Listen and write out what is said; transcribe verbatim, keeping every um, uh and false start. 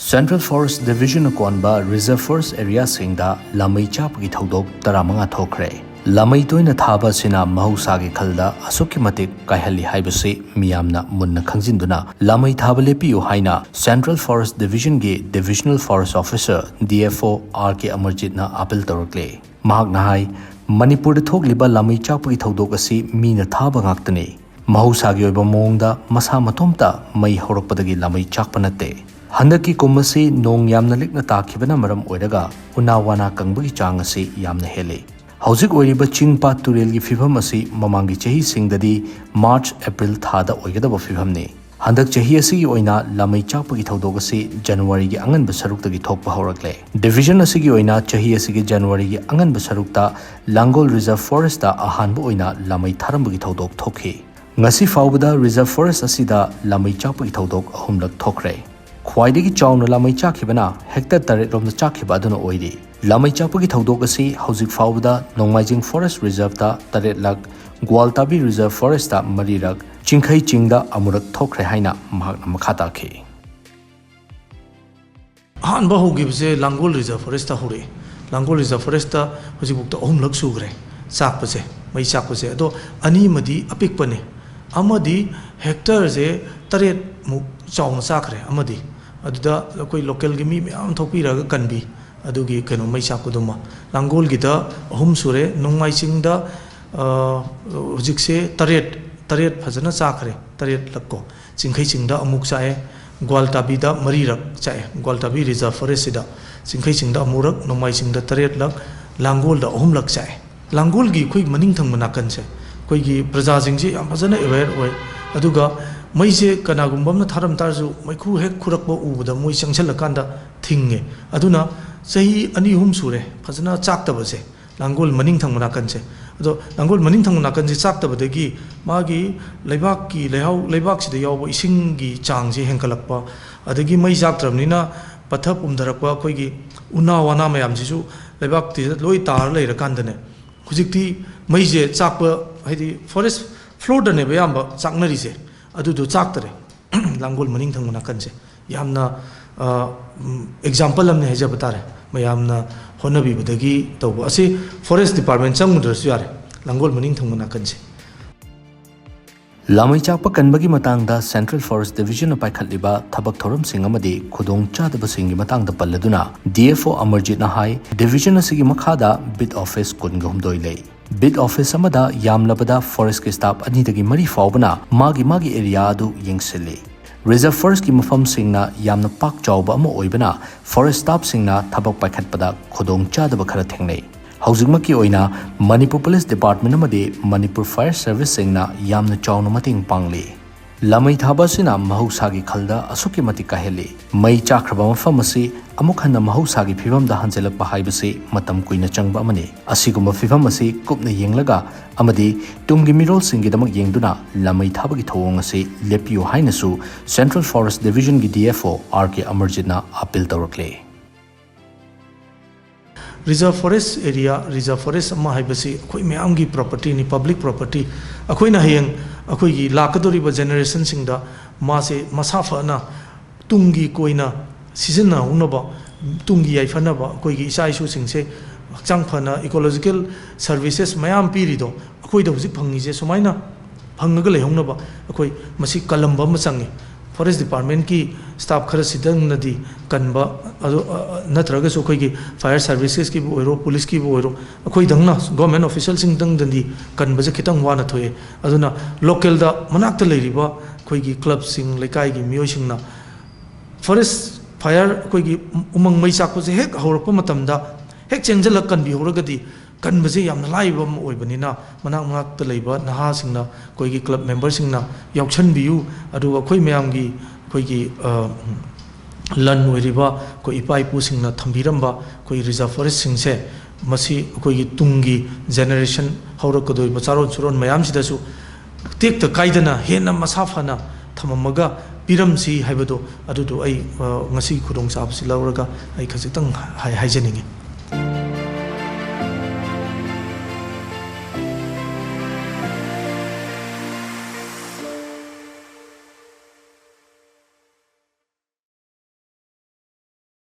Central Forest Division ꯀꯣꯟꯕ Reserve Forest Area ꯁꯤꯡꯗ ꯂꯥꯃꯩ ꯆꯥꯛꯄꯒꯤ ꯊꯧꯗꯣꯛ ꯇꯔꯥꯃꯉꯥ ꯊꯣꯛꯈ꯭ꯔꯦ꯫ ꯂꯥꯃꯩ ꯇꯣꯏꯅ ꯊꯥꯕ ꯑꯁꯤꯅ ꯃꯍꯧꯁꯥꯒꯤ ꯈꯜꯗ ꯑꯁꯨꯛꯀꯤ ꯃꯇꯤꯛ ꯀꯥꯏꯍꯜꯂꯤ ꯍꯥꯏꯕꯁꯤ ꯃꯤꯌꯥꯝꯅ ꯃꯨꯟꯅ ꯈꯪꯖꯤꯟꯗꯨꯅ ꯂꯥꯃꯩ ꯊꯥꯕ ꯂꯦꯞꯄꯤꯌꯨ ꯍꯥꯏꯅ Central Forest Division ꯒꯤ Divisional Forest Officer, D F O, R K Amarjit ꯅ appeal ꯇꯧꯔꯛꯂꯦ꯫ ꯃꯍꯥꯛꯅ ꯍꯥꯏ, ꯃꯅꯤꯄꯨꯔꯗ ꯊꯣꯛꯂꯤꯕ ꯂꯥꯃꯩ ꯆꯥꯛꯄꯒꯤ ꯊꯧꯗꯣꯛ ꯑꯁꯤ ꯃꯤꯅ ꯊꯥꯕ ꯉꯥꯛꯇꯅꯤ꯫ ꯃꯍꯧꯁꯥꯒꯤ ꯑꯣꯏꯕ ꯃꯑꯣꯡꯗ ꯃꯁꯥ ꯃꯇꯣꯝꯇ ꯃꯩ ꯍꯧꯔꯛꯄꯗꯒꯤ ꯂꯥꯃꯩ ꯆꯥꯛꯄ ꯅꯠꯇꯦ꯫ ꯍꯟꯗꯛꯀꯤ ꯀꯨꯝ ꯑꯁꯤ ꯅꯣꯡ ꯌꯥꯝꯅ ꯂꯤꯛꯅ ꯇꯥꯈꯤꯕꯅ ꯃꯔꯝ ꯑꯣꯏꯔꯒ ꯎꯅꯥ ꯋꯥꯅꯥ ꯀꯪꯕꯒꯤ ꯆꯥꯡ ꯑꯁꯤ ꯌꯥꯝꯅ ꯍꯦꯜꯂꯤ꯫ ꯍꯧꯖꯤꯛ ꯑꯣꯏꯔꯤꯕ ꯆꯤꯡ ꯄꯥꯠ ꯇꯨꯔꯦꯜꯒꯤ ꯐꯤꯕꯝ ꯑꯁꯤ ꯃꯃꯥꯡꯒꯤ ꯆꯍꯤꯁꯤꯡꯗꯗꯤ March, April ꯊꯥꯗ ꯑꯣꯏꯒꯗꯕ ꯐꯤꯕꯝꯅꯤ꯫ ꯍꯟꯗꯛ ꯆꯍꯤ ꯑꯁꯤꯒꯤ ꯑꯣꯏꯅ ꯂꯥꯃꯩ ꯆꯥꯛꯄꯒꯤ ꯊꯧꯗꯣꯛ ꯑꯁꯤ January ꯒꯤ ꯑꯉꯟꯕ ꯁꯔꯨꯛꯇꯒꯤ ꯊꯣꯛꯄ ꯍꯧꯔꯛꯂꯦ꯫ Division ꯑꯁꯤꯒꯤ ꯑꯣꯏꯅ ꯆꯍꯤ ꯑꯁꯤꯒꯤ January ꯒꯤ ꯑꯉꯟꯕ ꯁꯔꯨꯛꯇ ꯂꯥꯡꯒꯣꯜ Reserve Forest ꯇ ꯑꯍꯥꯟꯕ ꯑꯣꯏꯅ ꯂꯥꯃꯩ ꯊꯥꯔꯝꯕꯒꯤ ꯊꯧꯗꯣꯛ ꯊꯣꯛꯈꯤ꯫ ꯉꯁꯤ ꯐꯥꯎꯕꯗ Reserve Forest ꯑꯁꯤꯗ ꯂꯥꯃꯩ ꯆꯥꯛꯄꯒꯤ ꯊꯧꯗꯣꯛ ꯑꯍꯨꯝꯂꯛ ꯊꯣꯛꯈ꯭ꯔꯦ꯫ ꯈ꯭ꯋꯥꯏꯗꯒꯤ ꯆꯥꯎꯅ ꯂꯥꯃꯩ ꯆꯥꯛꯈꯤꯕꯅ hectare ꯇꯔꯦꯠ ꯔꯣꯝꯗ ꯆꯥꯛꯈꯤꯕ ꯑꯗꯨꯅ ꯑꯣꯏꯔꯤ꯫ ꯂꯥꯃꯩ ꯆꯥꯛꯄꯒꯤ ꯊꯧꯗꯣꯛ ꯑꯁꯤ ꯍꯧꯖꯤꯛ ꯐꯥꯎꯕꯗ ꯅꯣꯡꯃꯥꯏꯖꯤꯡ Forest Reserve ꯇ ꯇꯔꯦꯠꯂꯛ, ꯒ꯭ꯋꯥꯜꯇꯥꯕꯤ Reserve Forest ꯇ ꯃꯔꯤꯔꯛ, ꯆꯤꯡꯈꯩ ꯆꯤꯡꯗ ꯑꯃꯨꯔꯛ ꯊꯣꯛꯈ꯭ꯔꯦ ꯍꯥꯏꯅ ꯃꯍꯥꯛꯅ ꯃꯈꯥ ꯇꯥꯈꯤ꯫ ꯑꯍꯥꯟꯕ ꯍꯧꯈꯤꯕꯁꯦ ꯂꯥꯡꯒꯣꯜ Reserve Forest ꯇ ꯍꯧꯔꯛꯑꯦ꯫ ꯂꯥꯡꯒꯣꯜ Reserve Forest ꯇ ꯍꯧꯖꯤꯛꯐꯥꯎꯗ ꯑꯍꯨꯝꯂꯛ ꯁꯨꯈ꯭ꯔꯦ ꯆꯥꯛꯄꯁꯦ, ꯃꯩ ꯆꯥꯛꯄꯁꯦ꯫ ꯑꯗꯣ ꯑꯅꯤꯃꯗꯤ ꯑꯄꯤꯛꯄꯅꯦ, ꯑꯃꯗꯤ hectare ꯁꯦ ꯇꯔꯦꯠꯃꯨꯛ ꯆꯥꯎꯅ ꯆꯥꯛꯈ꯭ꯔꯦ꯫ ꯑꯃꯗꯤ ꯑꯗꯨꯗ ꯑꯩꯈꯣꯏ local ꯒꯤ ꯃꯤ ꯃꯌꯥꯝ ꯊꯣꯛꯄꯤꯔꯒ ꯀꯟꯕꯤ, ꯑꯗꯨꯒꯤ ꯀꯩꯅꯣ ꯃꯩ ꯆꯥꯛꯄꯗꯨꯃ꯫ ꯂꯥꯡꯒꯣꯜꯒꯤꯗ ꯑꯍꯨꯝ ꯁꯨꯔꯦ, ꯅꯣꯡꯃꯥꯏ ꯆꯤꯡꯗ, ꯑ, ꯍꯧꯖꯤꯛꯁꯦ ꯇꯔꯦꯠ, ꯇꯔꯦꯠ ꯐꯖꯅ ꯆꯥꯛꯈ꯭ꯔꯦ, ꯇꯔꯦꯠꯂꯛ ꯀꯣ꯫ ꯆꯤꯡꯈꯩ ꯆꯤꯡꯗ ꯑꯃꯨꯛ ꯆꯥꯛꯑꯦ, ꯒ꯭ꯋꯥꯜꯇꯥꯕꯤꯗ ꯃꯔꯤꯔꯛ ꯆꯥꯛꯑꯦ, ꯒ꯭ꯋꯥꯜꯇꯥꯕꯤ Reserve Forest ꯁꯤꯗ꯫ ꯆꯤꯡꯈꯩ ꯆꯤꯡꯗ ꯑꯃꯨꯔꯛ, ꯅꯣꯡꯃꯥꯏ ꯆꯤꯡꯗ ꯇꯔꯦꯠꯂꯛ, ꯂꯥꯡꯒꯣꯜꯗ ꯑꯍꯨꯝꯂꯛ ꯆꯥꯛꯑꯦ꯫ ꯂꯥꯡꯒꯣꯜꯒꯤ ꯑꯩꯈꯣꯏ ꯃꯅꯤꯡ ꯊꯪꯕ ꯅꯥꯀꯟꯁꯦ, ꯑꯩꯈꯣꯏꯒꯤ ꯄ꯭ꯔꯖꯥꯁꯤꯡꯁꯦ ꯌꯥꯝ ꯐꯖꯅ aware ꯑꯣꯏ꯫ ꯑꯗꯨꯒ ꯃꯩꯁꯦ ꯀꯅꯥꯒꯨꯝꯕ ꯑꯃꯅ ꯊꯥꯔꯝ ꯇꯥꯔꯁꯨ, ꯃꯩꯈꯨ ꯍꯦꯛ ꯈꯨꯔꯛꯄ ꯎꯕꯗ ꯃꯣꯏ ꯆꯪꯁꯜꯂꯀꯥꯟꯗ ꯊꯤꯡꯉꯦ꯫ ꯑꯗꯨꯅ ꯆꯍꯤ ꯑꯅꯤ ꯑꯍꯨꯝ ꯁꯨꯔꯦ ꯐꯖꯅ ꯆꯥꯛꯇꯕꯁꯦ, ꯂꯥꯡꯒꯣꯜ ꯃꯅꯤꯡ ꯊꯪꯕ ꯅꯥꯀꯟꯁꯦ꯫ ꯑꯗꯣ ꯂꯥꯡꯒꯣꯜ ꯃꯅꯤꯡ ꯊꯪꯕ ꯅꯥꯀꯟꯁꯦ ꯆꯥꯛꯇꯕꯗꯒꯤ ꯃꯥꯒꯤ ꯂꯩꯕꯥꯛꯀꯤ ꯂꯩꯍꯥꯎ, ꯂꯩꯕꯥꯛꯁꯤꯗ ꯌꯥꯎꯕ ꯏꯁꯤꯡꯒꯤ ꯆꯥꯡꯁꯦ ꯍꯦꯟꯒꯠꯂꯛꯄ, ꯑꯗꯒꯤ ꯃꯩ ꯆꯥꯛꯇ꯭ꯔꯕꯅꯤꯅ ꯄꯠꯊ ꯄꯨꯝꯊꯔꯛꯄ, ꯑꯩꯈꯣꯏꯒꯤ ꯎꯅꯥ ꯋꯥꯅꯥ ꯃꯌꯥꯝꯁꯤꯁꯨ ꯂꯩꯕꯥꯛꯇꯨꯗ ꯂꯣꯏ ꯇꯥꯔ ꯂꯩꯔꯀꯥꯟꯗꯅꯦ, ꯍꯧꯖꯤꯛꯇꯤ ꯃꯩꯁꯦ ꯆꯥꯛꯄ, ꯍꯥꯏꯗꯤ forest floor ꯗꯅꯦꯕ ꯑꯌꯥꯝꯕ ꯆꯥꯛꯅꯔꯤꯁꯦ, ꯑꯗꯨꯗꯣ ꯆꯥꯛꯇꯔꯦ꯫ ꯂꯥꯡꯒꯣꯜ ꯃꯅꯤꯡ ꯊꯪꯕ ꯅꯥꯀꯟꯁꯦ꯫ ꯌꯥꯝꯅ ꯑꯦꯛꯖꯥꯝꯄꯜ ꯑꯃꯅꯤ ꯍꯥꯏꯖꯕ ꯇꯥꯔꯦ꯫ ꯃꯌꯥꯝꯅ ꯍꯣꯠꯅꯕꯤꯕꯗꯒꯤ ꯇꯧꯕ ꯑꯁꯤ ꯐꯣꯔꯦꯁ ꯗꯤꯄꯥꯔꯠꯃꯦꯟ ꯆꯪꯉꯨꯗ꯭ꯔꯁꯨ ꯌꯥꯔꯦ, ꯂꯥꯡꯒꯣꯜ ꯃꯅꯤꯡ ꯊꯪꯕ ꯅꯥꯀꯟꯁꯦ꯫ ꯂꯥꯃꯩ ꯆꯥꯛꯄ ꯀꯟꯕꯒꯤ ꯃꯇꯥꯡꯗ Central Forest Division ꯅ ꯄꯥꯏꯈꯠꯂꯤꯕ ꯊꯕꯛ ꯊꯧꯔꯝꯁꯤꯡ ꯑꯃꯗꯤ ꯈꯨꯗꯣꯡꯆꯥꯗꯕꯁꯤꯡꯒꯤ ꯃꯇꯥꯡꯗ ꯄꯜꯂꯗꯨꯅ, D F O ꯑꯃꯔꯖꯤꯠꯅ ꯍꯥꯏ, Division ꯑꯁꯤꯒꯤ ꯃꯈꯥꯗ beat office ꯀꯨꯟꯒ ꯍꯨꯝꯗꯣꯏ ꯂꯩ꯫ Beat office ꯑꯃꯗ ꯌꯥꯝꯂꯕꯗ forest ꯀꯤ staff ꯑꯅꯤꯗꯒꯤ ꯃꯔꯤ ꯐꯥꯎꯕꯅ ꯃꯥꯒꯤ ꯃꯥꯒꯤ area ꯑꯗꯨ ꯌꯦꯡꯁꯤꯜꯂꯤ꯫ Reserve forest ꯀꯤ ꯃꯐꯝꯁꯤꯡꯅ ꯌꯥꯝꯅ ꯄꯥꯛ ꯆꯥꯎꯕ ꯑꯃ ꯑꯣꯏꯕꯅ, forest staff ꯁꯤꯡꯅ ꯊꯕꯛ ꯄꯥꯏꯈꯠꯄꯗ ꯈꯨꯗꯣꯡꯆꯥꯗꯕ ꯈꯔ ꯊꯦꯡꯅꯩ꯫ ꯍꯧꯖꯤꯛꯃꯛꯀꯤ ꯑꯣꯏꯅ ꯃꯅꯤꯄꯨꯔ Police Department ꯑꯃꯗꯤ ꯃꯅꯤꯄꯨꯔ Fire Service ꯁꯤꯡꯅ ꯌꯥꯝꯅ ꯆꯥꯎꯅ ꯃꯇꯦꯡ ꯄꯥꯡꯂꯤ꯫ ꯂꯥꯃꯩ ꯊꯥꯕ ꯑꯁꯤꯅ ꯃꯍꯧꯁꯥꯒꯤ ꯈꯜꯗ ꯑꯁꯨꯛꯀꯤ ꯃꯇꯤꯛ ꯀꯥꯏꯍꯜꯂꯤ꯫ ꯃꯩ ꯆꯥꯛꯈ꯭ꯔꯕ ꯃꯐꯝ ꯑꯁꯤ ꯑꯃꯨꯛ ꯍꯟꯅ ꯃꯍꯧꯁꯥꯒꯤ ꯐꯤꯕꯝꯗ ꯍꯟꯖꯤꯜꯂꯛꯄ ꯍꯥꯏꯕꯁꯤ ꯃꯇꯝ ꯀꯨꯏꯅ ꯆꯪꯕ ꯑꯃꯅꯤ꯫ ꯑꯁꯤꯒꯨꯝꯕ ꯐꯤꯕꯝ ꯑꯁꯤ ꯀꯨꯞꯅ ꯌꯦꯡꯂꯒ ꯑꯃꯗꯤ ꯇꯨꯡꯒꯤ ꯃꯤꯔꯣꯜꯁꯤꯡꯒꯤꯗꯃꯛ ꯌꯦꯡꯗꯨꯅ ꯂꯥꯃꯩ ꯊꯥꯕꯒꯤ ꯊꯧꯑꯣꯡ ꯑꯁꯤ ꯂꯦꯞꯄꯤꯌꯨ ꯍꯥꯏꯅꯁꯨ Central Forest Division ꯒꯤ D F O R K ꯑꯃꯔꯖꯤꯠꯅ appeal ꯇꯧꯔꯛꯂꯤ꯫ Reserve forest area, reserve forest ꯑꯃ ꯍꯥꯏꯕꯁꯤ ꯑꯩꯈꯣꯏ ꯃꯌꯥꯝꯒꯤ property ꯅꯤ, public property꯫ ꯑꯩꯈꯣꯏꯅ ꯍꯌꯦꯡ ꯑꯩꯈꯣꯏꯒꯤ ꯂꯥꯛꯀꯗꯧꯔꯤꯕ generation ꯁꯤꯡꯗ ꯃꯥꯁꯦ ꯃꯁꯥ ꯐꯅ ꯇꯨꯡꯒꯤ ꯀꯣꯏꯅ ꯁꯤꯖꯤꯟꯅꯍꯧꯅꯕ, ꯇꯨꯡꯒꯤ ꯌꯥꯏꯐꯅꯕ ꯑꯩꯈꯣꯏꯒꯤ ꯏꯆꯥ ꯏꯁꯨꯁꯤꯡꯁꯦ ꯍꯛꯆꯥꯡ ꯐꯅ ecological services ꯃꯌꯥꯝ ꯄꯤꯔꯤꯗꯣ ꯑꯩꯈꯣꯏꯗ ꯍꯧꯖꯤꯛ ꯐꯪꯉꯤꯁꯦ ꯁꯨꯃꯥꯏꯅ ꯐꯪꯉꯒ ꯂꯩꯍꯧꯅꯕ ꯑꯩꯈꯣꯏ ꯃꯁꯤ ꯀꯜꯂꯝꯕ ꯑꯃ ꯆꯪꯉꯤ꯫ Forest Department ꯀꯤ staff ꯈꯔꯁꯤꯗꯪꯅꯗꯤ ꯀꯟꯕ, ꯑꯗꯨ, ꯑ, ꯑ, ꯅꯠꯇ꯭ꯔꯒꯁꯨ ꯑꯩꯈꯣꯏꯒꯤ Fire Services ꯀꯤꯕꯨ ꯑꯣꯏꯔꯣ, police ꯀꯤꯕꯨ ꯑꯣꯏꯔꯣ, ꯑꯩꯈꯣꯏꯗꯪꯅ, government official ꯁꯤꯡꯗꯪꯗꯗꯤ ꯀꯟꯕꯁꯦ ꯈꯤꯇꯪ ꯋꯥꯅ ꯊꯣꯛꯑꯦ꯫ ꯑꯗꯨꯅ local ꯗ ꯃꯅꯥꯛꯇ ꯂꯩꯔꯤꯕ ꯑꯩꯈꯣꯏꯒꯤ club ꯁꯤꯡ, ꯂꯩꯀꯥꯏꯒꯤ ꯃꯤꯑꯣꯏꯁꯤꯡꯅ forest fire, ꯑꯩꯈꯣꯏꯒꯤ ꯎꯃꯪ ꯃꯩ ꯆꯥꯛꯄꯁꯦ ꯍꯦꯛ ꯍꯧꯔꯛꯄ ꯃꯇꯝꯗ ꯍꯦꯛ ꯆꯦꯟꯁꯤꯜꯂꯒ ꯀꯟꯕꯤꯍꯧꯔꯒꯗꯤ ꯀꯟꯕꯁꯦ ꯌꯥꯝꯅ ꯂꯥꯏꯕ ꯑꯃ ꯑꯣꯏꯕꯅꯤꯅ, ꯃꯅꯥꯛ ꯃꯅꯥꯛꯇ ꯂꯩꯕ ꯅꯍꯥꯁꯤꯡꯅ, ꯑꯩꯈꯣꯏꯒꯤ club member ꯁꯤꯡꯅ ꯌꯥꯎꯁꯟꯕꯤꯌꯨ꯫ ꯑꯗꯨꯒ ꯑꯩꯈꯣꯏ ꯃꯌꯥꯝꯒꯤ, ꯑꯩꯈꯣꯏꯒꯤ, ꯑ, ꯂꯟ ꯑꯣꯏꯔꯤꯕ ꯑꯩꯈꯣꯏ ꯏꯄꯥ ꯏꯄꯨꯁꯤꯡꯅ ꯊꯝꯕꯤꯔꯝꯕ ꯑꯩꯈꯣꯏ reserve forest ꯁꯤꯡꯁꯦ, ꯃꯁꯤ ꯑꯩꯈꯣꯏꯒꯤ ꯇꯨꯡꯒꯤ generation, ꯍꯧꯔꯛꯀꯗꯧꯔꯤꯕ ꯆꯥꯔꯣꯟ ꯁꯨꯔꯣꯟ ꯃꯌꯥꯝꯁꯤꯗꯁꯨ ꯇꯦꯛꯇ ꯀꯥꯏꯗꯅ ꯍꯦꯟꯅ ꯃꯁꯥ ꯐꯅ ꯊꯝꯃꯝꯃꯒ ꯄꯤꯔꯝꯁꯤ ꯍꯥꯏꯕꯗꯣ, ꯑꯗꯨꯗꯣ ꯑꯩ, ꯑ, ꯉꯁꯤꯒꯤ ꯈꯨꯗꯣꯡꯆꯥꯕꯁꯤ ꯂꯧꯔꯒ ꯑꯩ ꯈꯖꯤꯛꯇꯪ ꯍꯥꯏ-, ꯍꯥꯏꯖꯅꯤꯡꯉꯤ꯫